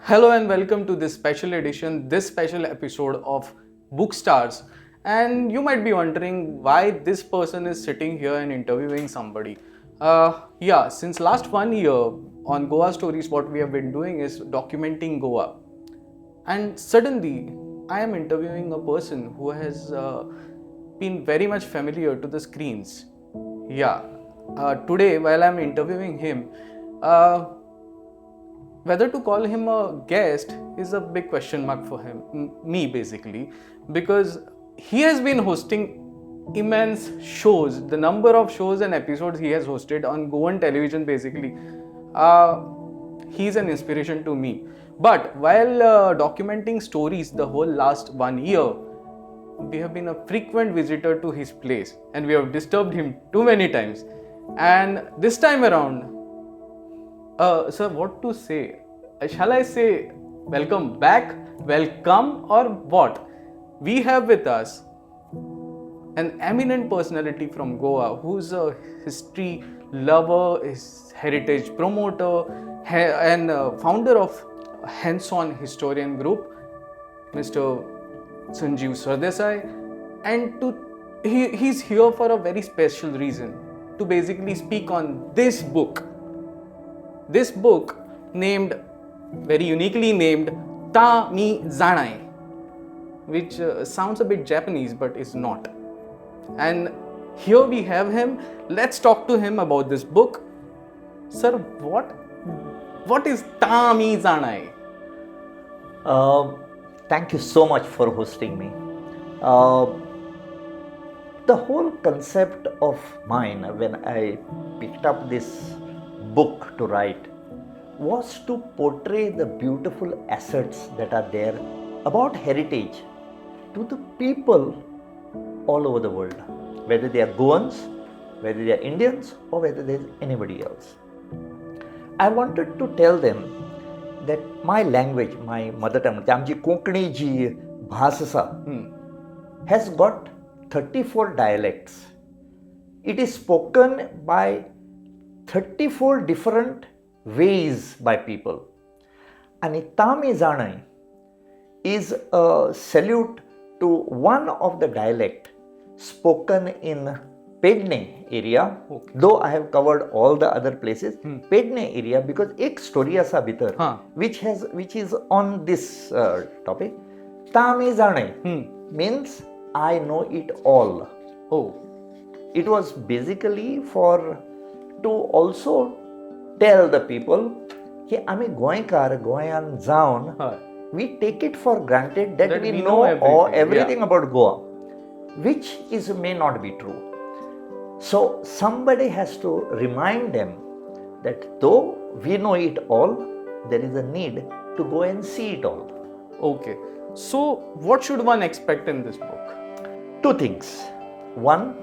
Hello and welcome to this special edition, this special episode of Bookstars. And you might be wondering why this person is sitting here and interviewing somebody. Yeah, since last 1 year on Goa Stories, what we have been doing is documenting Goa. And suddenly, I am interviewing a person who has been very much familiar to the screens. Yeah, today while I am interviewing him, whether to call him a guest is a big question mark for him, me basically, because he has been hosting immense shows. The number of shows and episodes he has hosted on Goan television basically, he's an inspiration to me. But while documenting stories the whole last 1 year, we have been a frequent visitor to his place and we have disturbed him too many times. And this time around, sir, what to say? Shall I say welcome back, welcome, or what? We have with us an eminent personality from Goa who's a history lover, is heritage promoter, and founder of Hands-On Historian Group, Mr. Sanjeev Sardessai. And he's here for a very special reason, to basically speak on this book. This book named, very uniquely named, Ta Mi Zanai, which sounds a bit Japanese but is not. And here we have him. Let's talk to him about this book. Sir, what is Ta Mi Zanai? Thank you so much for hosting me. The whole concept of mine when I picked up this book to write was to portray the beautiful assets that are there about heritage to the people all over the world, whether they are Goans, whether they are Indians, or whether there is anybody else. I wanted to tell them that my language, my mother tongue, आमची कोंकणी जी भास आसा, has got 34 dialects. It is spoken by 34 different ways by people. And Ta Mi Zanai is a salute to one of the dialect spoken in Pedne area, okay. Though I have covered all the other places, Pedne area, because ek story asa bhitar, which is on this topic. Ta Mi Zanai means I know it all. Oh. It was basically for to also tell the people ki ami Goenkar, Goyan jaवन, we take it for granted that we know everything about Goa, which is may not be true. So somebody has to remind them that though we know it all, there is a need to go and see it all. Okay. So what should one expect in this book? Two things. One,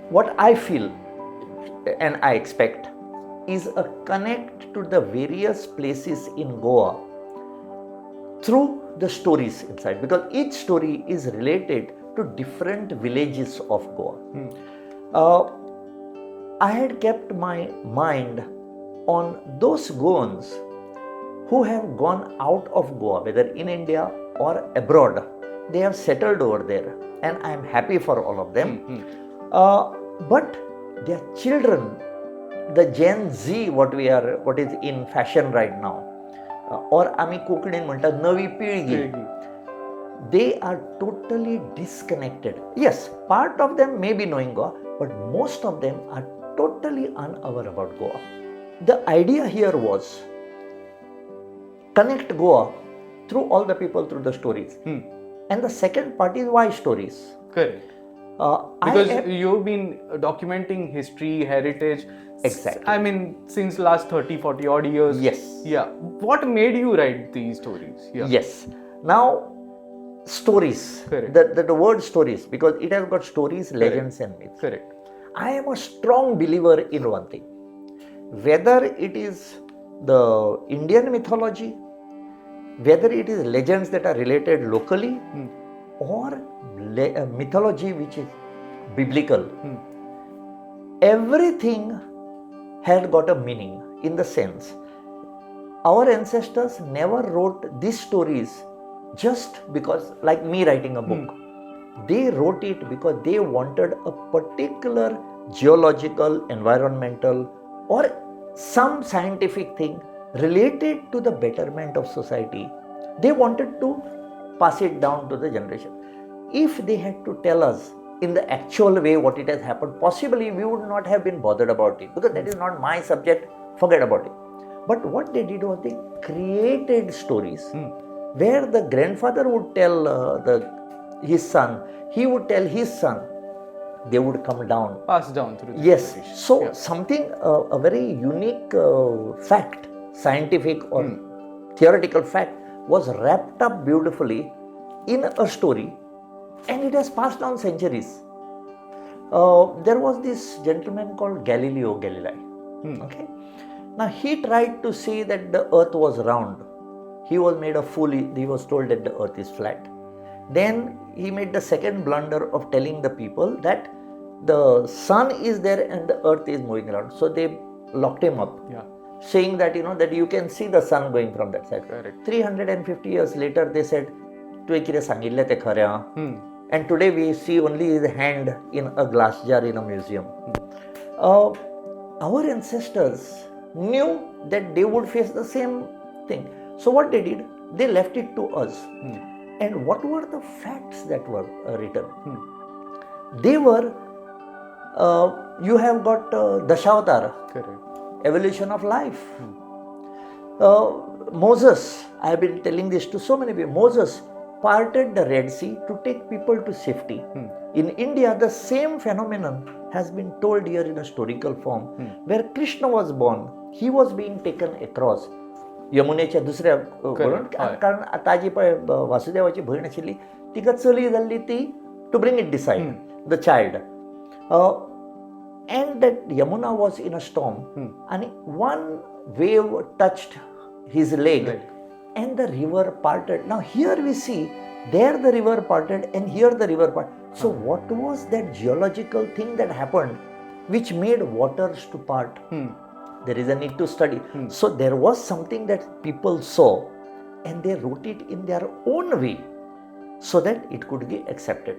what I feel and I expect is a connect to the various places in Goa through the stories inside, because each story is related to different villages of Goa. I had kept my mind on those Goans who have gone out of Goa, whether in India or abroad. They have settled over there, and I am happy for all of them. But their children, the Gen Z, what is in fashion right now, or ami Konkani म्हणटा नवी पिळगी, they are totally disconnected. Yes, part of them may be knowing Goa, but most of them are totally unaware about Goa. The idea here was connect Goa through all the people, through the stories. And the second part is why stories. Correct. Because you've been documenting history, heritage. Exactly. I mean, since last 30, 40 odd years. Yes. Yeah. What made you write these stories? Yeah. Yes. Now, stories. Correct. The word stories, because it has got stories, legends and myths. Correct. I am a strong believer in one thing. Whether it is the Indian mythology, whether it is legends that are related locally or mythology which is biblical, everything had got a meaning, in the sense our ancestors never wrote these stories just because, like me writing a book. They wrote it because they wanted a particular geological, environmental or some scientific thing related to the betterment of society. They wanted to pass it down to the generation. If they had to tell us in the actual way what it has happened, possibly we would not have been bothered about it, because that is not my subject, forget about it. But what they did was they created stories where the grandfather would tell his son, he would tell his son, they would come down. Pass down through the Yes. generation. So something, a very unique fact, scientific or theoretical fact, was wrapped up beautifully in a story, and it has passed down centuries. There was this gentleman called Galileo Galilei. Okay. Now he tried to say that the earth was round. He was made a fool. He was told that the earth is flat. Then he made the second blunder of telling the people that the sun is there and the earth is moving around. So they locked him up, saying that that you can see the sun going from that side. Correct. 350 years later they said, तुवें कितें सांगिल्लें तें खरें आं. And today we see only his hand in a glass jar in a museum. Our ancestors knew that they would face the same thing. So what they did, they left it to us. And what were the facts that were written? They were, you have got Dashavatara, Correct. Evolution of life. Moses, I have been telling this to so many people, Moses parted the Red Sea to take people to safety. In India, the same phenomenon has been told here in a historical form, where Krishna was born, he was being taken across. यमुनेच्या दुसऱ्या वरून, कारण ताजी पळय वासुदेवाची भयण आशिल्ली, तिका चली जाल्ली ती to bring it decide the child, and that Yamuna was in a storm आणि one wave touched his leg and the river parted. Now here we see, there the river parted and here the river parted. So what was that geological thing that happened which made waters to part? There is a need to study. So there was something that people saw and they wrote it in their own way so that it could be accepted.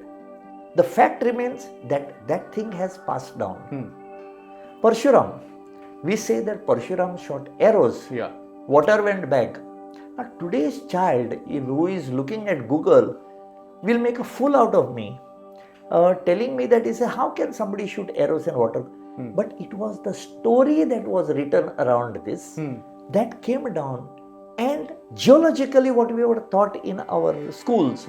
The fact remains that that thing has passed down. Parshuram, we say that Parshuram shot arrows. Water went back. Now today's child who is looking at Google will make a fool out of me, telling me that he say, how can somebody shoot arrows and water? But it was the story that was written around this that came down, and geologically what we were taught in our schools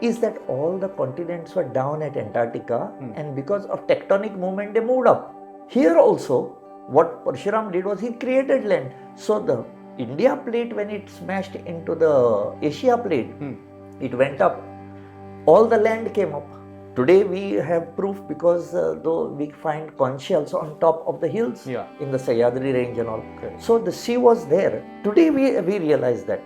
is that all the continents were down at Antarctica, and because of tectonic movement they moved up. Here also what Parshuram did was he created land. So the India plate, when it smashed into the Asia plate, it went up. All the land came up. Today we have proof because though we find conch shells on top of the hills in the Sahyadri range and all. Correct. So the sea was there. Today we realize that.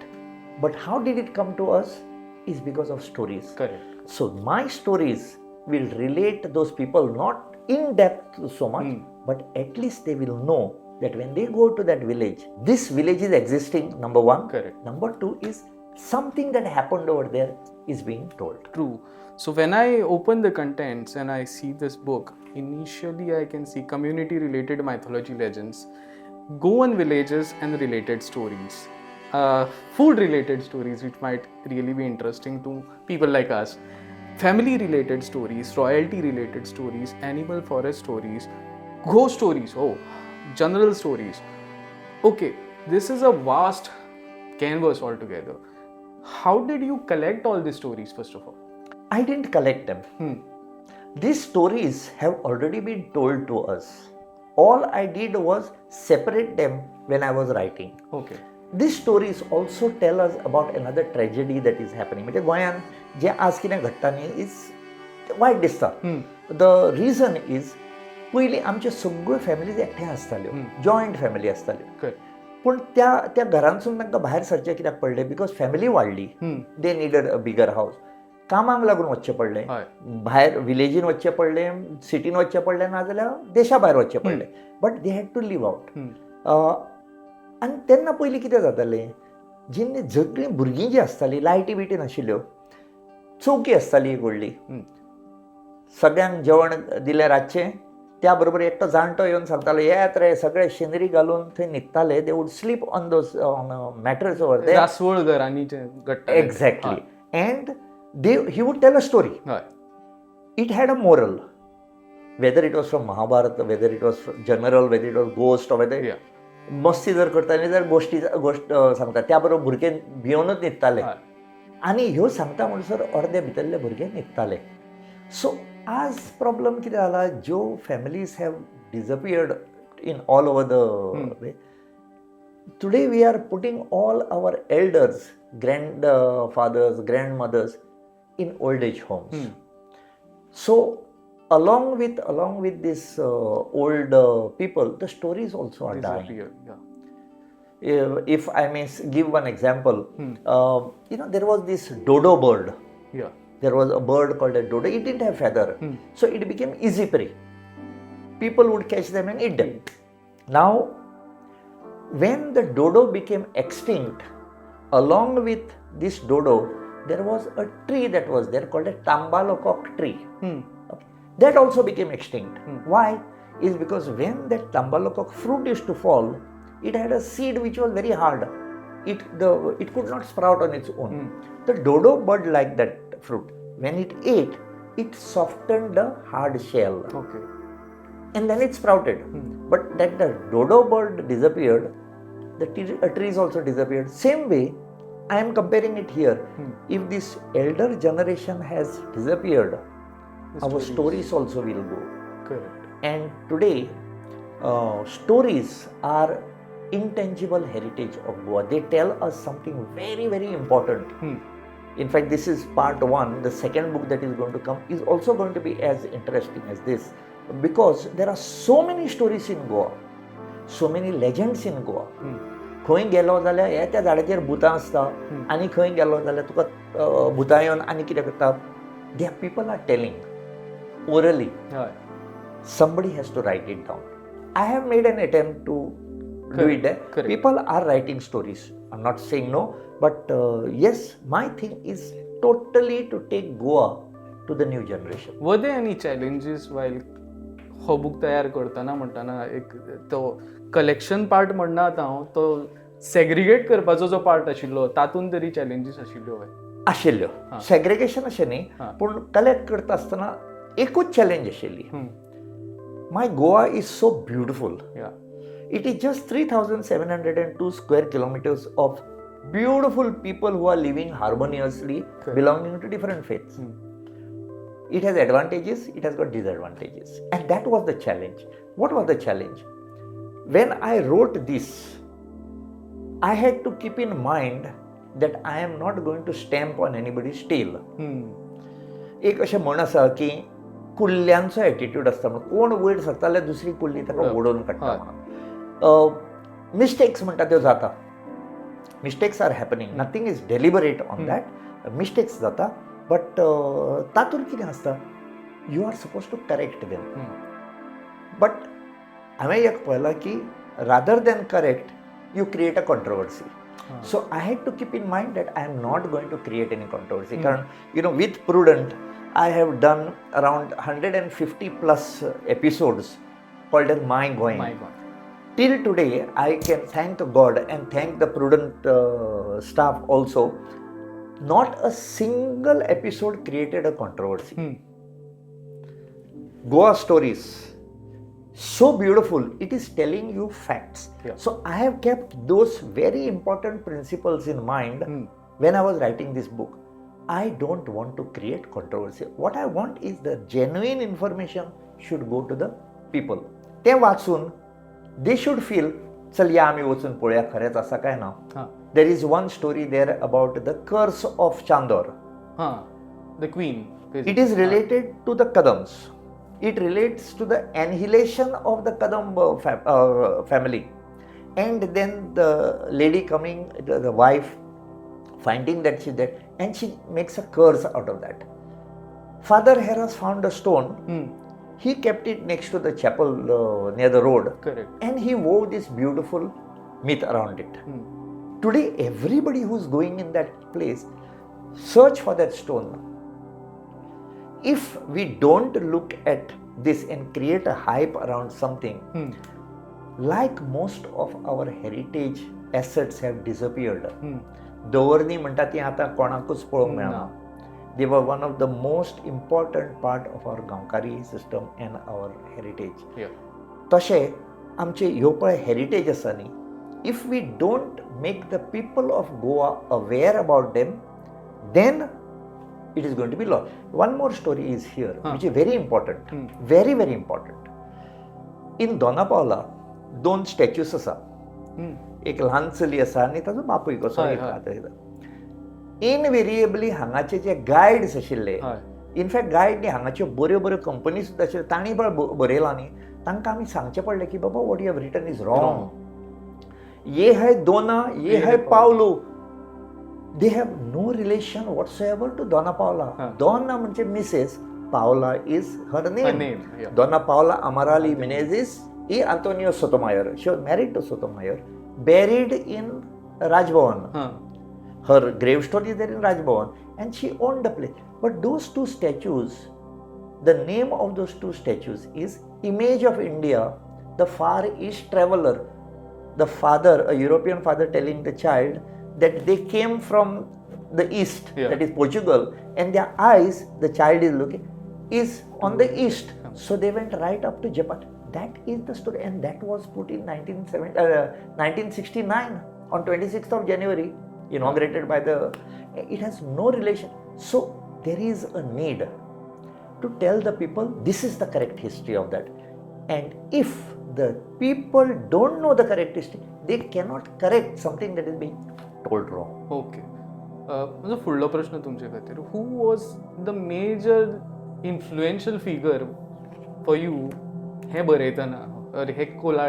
But how did it come to us? Is because of stories. Correct. So my stories will relate those people not in depth so much, but at least they will know that when they go to that village, this village is existing, number one. Correct. Number two is something that happened over there is being told. True. So when I open the contents and I see this book, initially I can see community related mythology legends, Goan villages and related stories, food related stories which might really be interesting to people like us, family related stories, royalty related stories, animal forest stories, ghost stories, oh, general stories. Okay, this is a vast canvas altogether. How did you collect all these stories, first of all? I didn't collect them. These stories have already been told to us. All I did was separate them when I was writing. These stories also tell us about another tragedy that is happening. म्हणजे गोंयांत जें आज कितें घडटा न्ही is वायट दिसता. The reason is पयलीं आमच्यो सगळ्यो फॅमिलीज एकठांय आसताल्यो, जॉयंट फॅमिली आसताल्यो. Correct. पूण त्या त्या घरांतसून तांकां भायर सरचें कित्याक पडलें? Because family वाडली, they needed a bigger house. कामाक लागून वचचें पडलें, भायर विलेजीन वचचें पडलें, सिटीन वचचें पडलें, नाजाल्यार देशा भायर वचचें पडलें, but they had to leave out. आनी तेन्ना पयलीं कितें जातालें, जेन्ना सगळीं भुरगीं जीं आसतालीं, लायटी बिटी नाशिल्ल्यो, चौकी आसताली एक व्हडली, सगळ्यांक जेवण दिलें रातचें, त्या बरोबर एकटो जाणटो येवन सांगतालो, येयात रे, सगळे शेंदरी घालून थंय न्हिदताले. They would sleep on those on mattress over there. रासवळ घरांनी जें घडटालें. Exactly, and they he would tell a story. It had a moral, whether it was from Mahabharata, whether it was general, whether it was ghost, whether मस्ती जर करताली जाल्यार गोश्टी गोश्ट सांगता, त्या बरोबर भुरगे भियोनूच न्हिदताले. आनी ह्यो सांगता म्हणसर अर्दे भितरले भुरगे न्हिदताले. सो आज प्रॉब्लम कितें जाला, ज्यो families have disappeared in all over the way. Today we are putting all our elders, grandfathers, grandmothers in old age homes. So along with this old people, the stories also are dying. Disappear, yeah. If I may give one example, there was this dodo bird. There was a bird called a dodo. It didn't have feather, so it became easy prey. People would catch them and eat them. Now, when the dodo became extinct, along with this dodo, there was a tree that was there called a tambalokok tree. Okay. That also became extinct. Why? Is because when that tambalokok fruit used to fall, it had a seed which was very hard. It could not sprout on its own. The dodo bird liked that fruit. When it ate, it softened the hard shell. And then it sprouted. But that the dodo bird disappeared, the trees also disappeared. Same way, I am comparing it here. If this elder generation has disappeared, The our stories. Stories also will go. Correct. And today, stories are intangible heritage of Goa. They tell us something very, very important. In fact, this is part one. The second book that is going to come is also going to be as interesting as this, because there are so many stories in Goa, so many legends in Goa. खंय गेलो जाल्यार हे त्या झाडाचेर भुतां आसता, आनी खंय गेलो जाल्यार तुका भुतां येवन आनी कितें करता, they people are telling orally. Somebody has to write it down. I have made an attempt to do it there. Correct. People are writing stories. I'm not saying no, but yes, my thing is totally to take Goa to the new generation. Were there any challenges while हो book तयार करतना? म्हणटाना एक तो collection part म्हणना आतां हांव, तो segregate करपाचो जो पार्ट आशिल्लो, तातूंत तरी चॅलेंजीस आशिल्ल्यो काय? आशिल्ल्यो. सेग्रेगेशन अशें न्ही, पूण कलेक्ट करता आसतना एकूच चॅलेंज आशिल्ली. My Goa is so beautiful. It is just 3,702 square kilometers of beautiful people who are living harmoniously, Correct. Belonging to different faiths. It has advantages, it has got disadvantages. And that was the challenge. What was the challenge? When I wrote this, I had to keep in mind that I am not going to stamp on anybody's tail. एक अशें म्हण आसा की कुल्ल्यांचो attitude आसता म्हणून, कोण वयर सरता जाल्यार दुसरी कुल्ली ताका ओडून काडटा म्हणून. मिस्टेक्स म्हणटा त्यो जाता. Mistakes are happening, nothing is deliberate on that. Mistakes जाता, बट तातूंत कितें आसता, you are suppose to correct them. But हांवें एक पळयलां की rather than correct, you create a controversy. So I had to keep in mind that I am not going to create any controversy. कारण with Prudent, I have done around 150 plus episodes called as My Goem. My Goem. Till today, I can thank God and thank the Prudent staff also. Not a single episode created a controversy. Goa stories, so beautiful, it is telling you facts. So I have kept those very important principles in mind when I was writing this book. I don't want to create controversy. What I want is the genuine information should go to the people. ते वाचून they should feel, चल या आमी वचून पळोवया खरेंच आसा काय ना. There is one story there about the curse of Chandor. हां, the queen. It is related to the Kadams. It relates to the annihilation of the Kadam family. And then the lady coming, the wife finding that she's dead, and she makes a curse out of that. Father Heras found a stone. He kept it next to the chapel near the road. Correct And he wove this beautiful myth around it. Today, everybody who's going in that place search for that stone. If we don't look at this and create a hype around something, like most of our heritage assets have disappeared. दवरणी म्हणटा ती आतां कोणाकूच पळोवंक मेळना. They were one of the most important part of our Gaonkari system and our heritage. तशें आमचे ह्यो पळय हेरिटेज आसा न्ही, if we don't make the people of Goa aware about them, then it is going to be lost. One more story is here, which is very important, very very important. In Dona Paula दोन स्टॅच्यूस आसा. एक ल्हान चली आसा आनी ताजो बापूय कसो. इनवेरिएबली हांगाचे जे गायड्स आशिल्ले, इनफॅक्ट गायड न्ही, हांगाच्यो बऱ्यो बऱ्यो कंपनी सुद्दां आशिल्ल्यो, तांणी पण बरयलां न्ही, तांकां आमी सांगचें पडलें की बाबा, what you have written is wrong. ये है दोना, ये है पावलो. They have no relation whatsoever to Dona Paula. Dona म्हणजे Mrs, Paula is her name. Name, yeah. Dona Paula Amaral Menezes e Antonio Sotomayor. She was married to Sotomayor, buried in Raj Bhavan. Her gravestone is there in Raj Bhavan, and she owned the place. But those two statues, the name of those two statues is Image of India, the Far East Traveler, the father, a European father telling the child that they came from the East, that is Portugal, and their eyes, the child is looking, is on the East. So they went right up to Japan. That is the story, and that was put in 1969 on 26th of January, inaugurated by the. It has no relation. So there is a need to tell the people this is the correct history of that. And if the people don't know the correct history, they cannot correct something that is being told wrong. Okay, म्हजो फुडलो प्रश्न तुमचे खातीर, who was the major influential figure for you हें बरयतना or हे कोला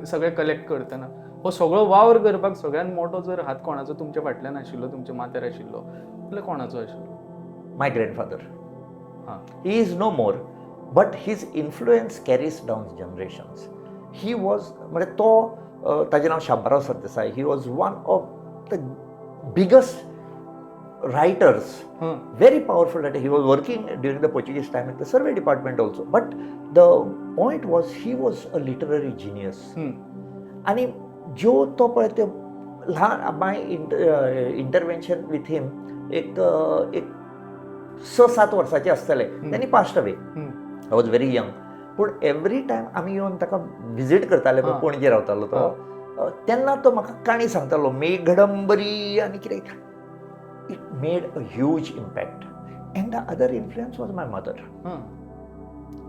सगळें collect करतना, हो सगळो वावर करपाक सगळ्यात मोठो जर हात कोणाचो तुमच्या फाटल्यान आशिल्लो, तुमच्या माथ्यार आशिल्लो जाल्यार कोणाचो आशिल्लो? My grandfather. हां He is no more, but his influence carries down generations. He was, म्हणजे तो ताजें नांव Shambarao Sardesai. He was one of the biggest writers, very powerful writer. He was working during the Portuguese time at the survey department also. But the point was, he was a literary genius. आनी ज्यो तो पळय त्यो ल्हान, माय इंटरवेन्शन with हिम, एक स सात वर्साचे आसतले, then he passed away. I was very young, पूण एवरी टायम आमी येवन ताका विजीट करताले पळय, पणजे रावतालो तो, तेन्ना तो म्हाका काणी सांगतालो, मेघडंबरी आनी कितें. It made a huge impact. And the other influence was my mother.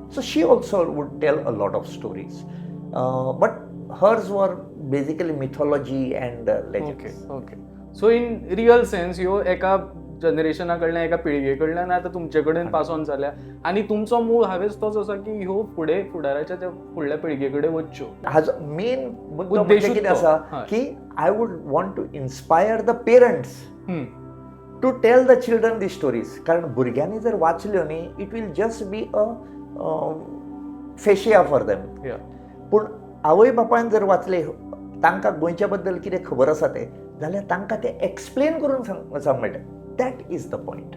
So she also would tell a lot of stories. But hers were basically mythology and legends. Okay, so in real sense ह्यो एका जनरेशना कडल्यान, एका पिळगे कडल्यान आतां तुमचे कडेन pass on जाल्या आनी तुमचो मूळ हावेस तोच आसा की ह्यो फुडें फुडाराच्या त्या फुडल्या पिळगे कडेन वच्च्यो. हाजो मेन मुद्दो म्हणजे उद्देशूच कितें तो. आसा की I would want to inspire the parents to tell the children the stories, कारण भुरग्यांनी जर वाचल्यो न्ही, it will just be a fascia for them. पूण आवय बापायन जर वाचले, तांकां गोंयच्या बद्दल कितें खबर आसा तें जाल्यार तांकां तें एक्सप्लेन करून सांग सांग मेळटा. That is the point.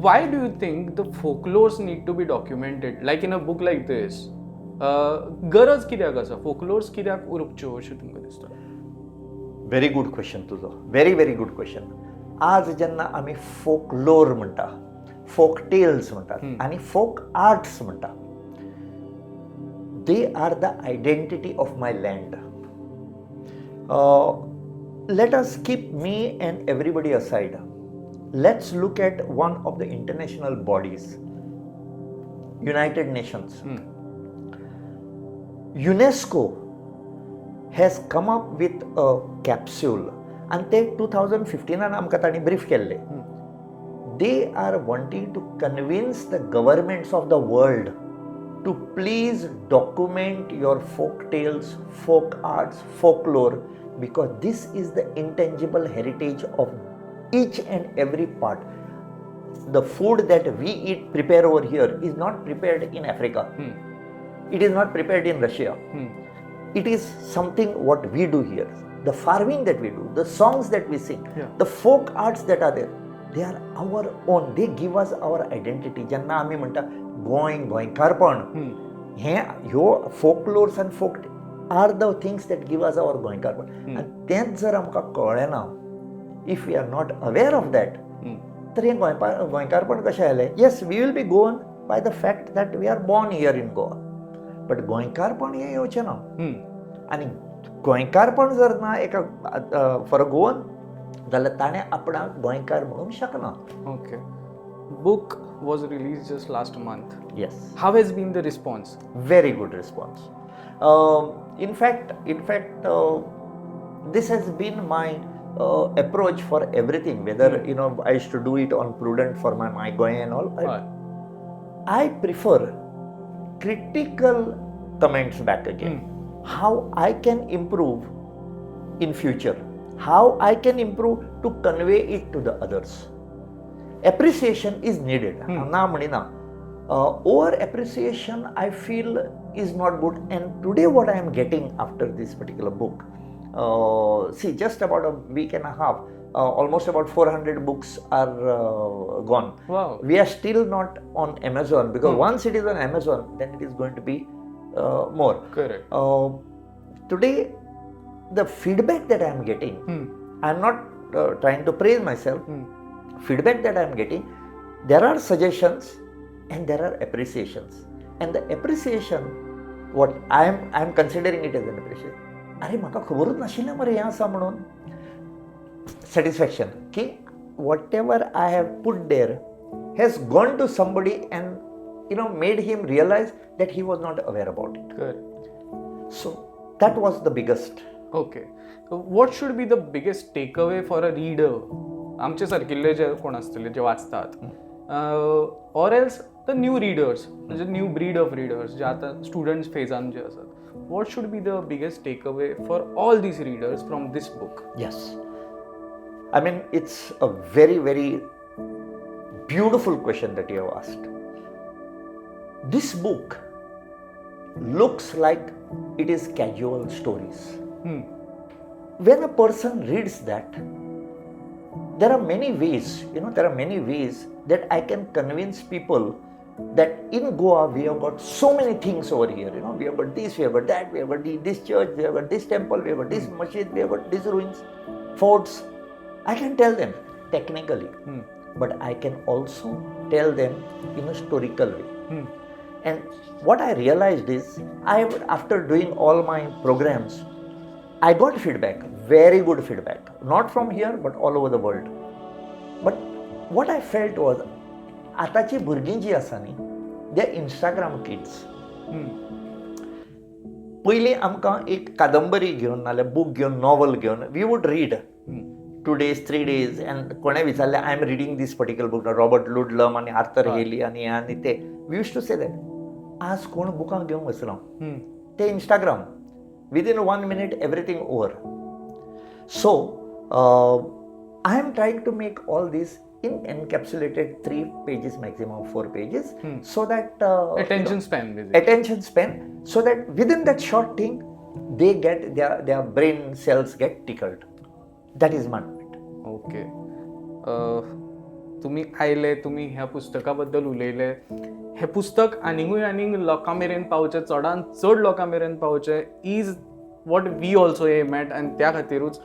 Why do you think the folklores need to be documented, like in a book like this? गरज कित्याक आसा, folklores कित्याक उरच्यो अशें तुमकां दिसता? व्हेरी गुड क्वेश्चन तुजो, व्हेरी व्हेरी गुड क्वेश्चन. आज जेन्ना आमी फोकलोर म्हणटा, फोक टेल्स म्हणटात आनी फोक आर्ट्स म्हणटा, they are the identity of my land. Let us keep me and everybody aside. Let's look at one of the international bodies, United Nations. UNESCO has come up with a capsule आनी ते 2015 आमकां तांणी brief केल्ले. They are wanting to convince the governments of the world to please document your folk tales, folk arts, folklore, because this is the intangible heritage of each and every part. The food that we eat, prepare over here, is not prepared in Africa. It is not prepared in Russia. It is something what we do here. The farming that we do, the songs that we sing, the folk arts that are there, they are our own. They give us our identity. जेन्ना आमी म्हणटा गोंय, गोंयकारपण, हें ह्यो folklores and folk are the things that give us our गोंयकारपण. आनी तेंच जर आमकां कळ्ळें ना, if we are not aware of that, तर हें गोंयकारपण कशें आयलें? Yes, we will be Goan by the fact that we are born here in Goa, but गोंयकारपण हें येवचें ना. आनी गोंयकारपण जर ना एका फॉर अ गोवन, जाल्यार ताणें आपणाक गोंयकार म्हणूंक शकना. Okay. Book was released just last month. Yes. How has been the response? Very good response. In fact, this has been my approach for everything. Whether I used to do it on Prudent for my Goa and all. I prefer critical comments back again. How I can improve in future. How I can improve to convey it to the others. Appreciation is needed. ना म्हणिना. Over appreciation, I feel, is not good. And today, what I am getting after this particular book, see, just about a week and a half, almost about 400 books are gone. We are still not on Amazon because once it is on Amazon, then it is going to be more. Correct. Today, the feedback that I am getting, I am not trying to praise myself. Feedback that I am getting, there are suggestions and there are appreciations. And the appreciation, what I am considering it as an appreciation. अरे, म्हाका खबरूच नाशिल्लें मरे हें आसा म्हणून. Satisfaction की whatever I have put there has gone to somebody and made him realize that he was not aware about it. Correct. So that was the biggest. Okay. So what should be the biggest takeaway for a reader? आमचे सारकिल्ले जे कोण आसतले जे वाचतात, or else the new readers, म्हणजे new breed of readers जे आतां students Fajans जे आसात, what should be the biggest takeaway for all these readers from this book? Yes, I mean, it's a very, very beautiful question that you have asked. This book looks like it is casual stories. When a person reads that, there are many ways, there are many ways that I can convince people that in Goa we have got so many things over here. We have got this, we have got that, we have got this church, we have got this temple, we have got this masjid, we have got these ruins, forts. I can tell them technically, but I can also tell them in a historical way. And what I realized is, I after doing all my programs, I got feedback, very good feedback, not from here but all over the world. But what I felt was, आतांची भुरगीं जी आसा न्ही, they Instagram kids. पयलीं आमकां एक कादंबरी घेवन नाल्यार बूक घेवन, नॉवल घेवन, we would read 2 days, 3 days, and कोणें विचारलें, "I am reading this particular book, Robert Ludlum आनी आर्थर हेली आनी हें आनी ते," we used to say that. आज कोण बुकां घेवंक वचना. ते Instagram, within one minute everything over. So I am trying to make all this in encapsulated three pages, maximum four pages, so that attention span basically. Attention span, so that within that short thing they get their brain cells get tickled. That is my point. Okay, तुमी आयले, तुमी ह्या पुस्तका बद्दल उलयले. हें पुस्तक आनीकूय आनीक लोकां मेरेन पावचें, चडान चड लोकां मेरेन पावचें is what we also aim at. आनी त्या खातीरूच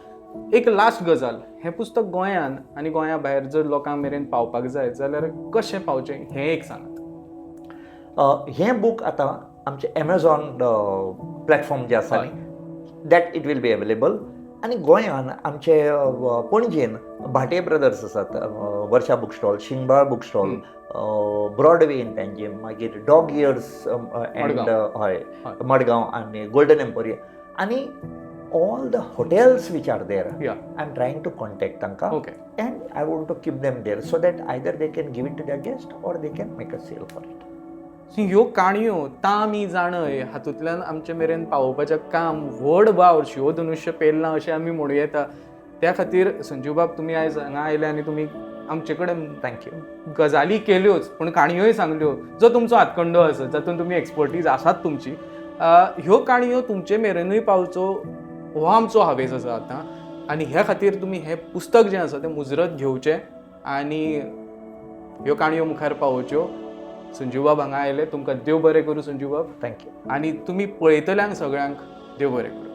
एक लास्ट गजाल, हें पुस्तक गोंयान आनी गोंया भायर जर लोकां मेरेन पावपाक जाय जाल्यार कशें पावचें हें एक सांगात. हें बूक आतां आमचें एमेझॉन प्लॅटफॉर्म जे आसा न्ही, that it will be available. आनी गोंयान आमचे पणजेन भाटे ब्रदर्स आसात, वर्षा book stall, Singbal book stall, Broadway in Panjim, मागीर डॉग इयर्स अँड मडगांव. हय, मडगांव आनी गोल्डन एम्पोरियम आनी all the hotels which are there, I am trying to contact तांकां and I want to keep them there so that either they can give it to their guest or they can make a sale for it. So ह्यो काणयो तामी जाणय हातूंतल्यान आमचे मेरेन पावोवपाचें काम व्हड वावर शिवधनुश्य पेललां अशें आमी म्हणूं येता. त्या खातीर संजीव बाब, तुमी आयज हांगा आयले आनी तुमी आमचे कडेन Thank you. गजाली केल्योच, पूण काणयोय सांगल्यो, जो तुमचो हातखंडो आसा, जातून तुमी एक्सपर्टीज आसात तुमची. ह्यो काणयो तुमचे मेरेनूय पावचो हो आमचो हावेस आसा आतां आनी ह्या खातीर तुमी हें पुस्तक जें आसा तें मुजरत घेवचें आनी ह्यो काणयो मुखार पावोवच्यो. संजीव बाब हांगा आयले, तुमकां देव बरें करूं संजीव बाब. Thank you. आनी तुमी पळयतल्यांक सगळ्यांक देव बरें करूं.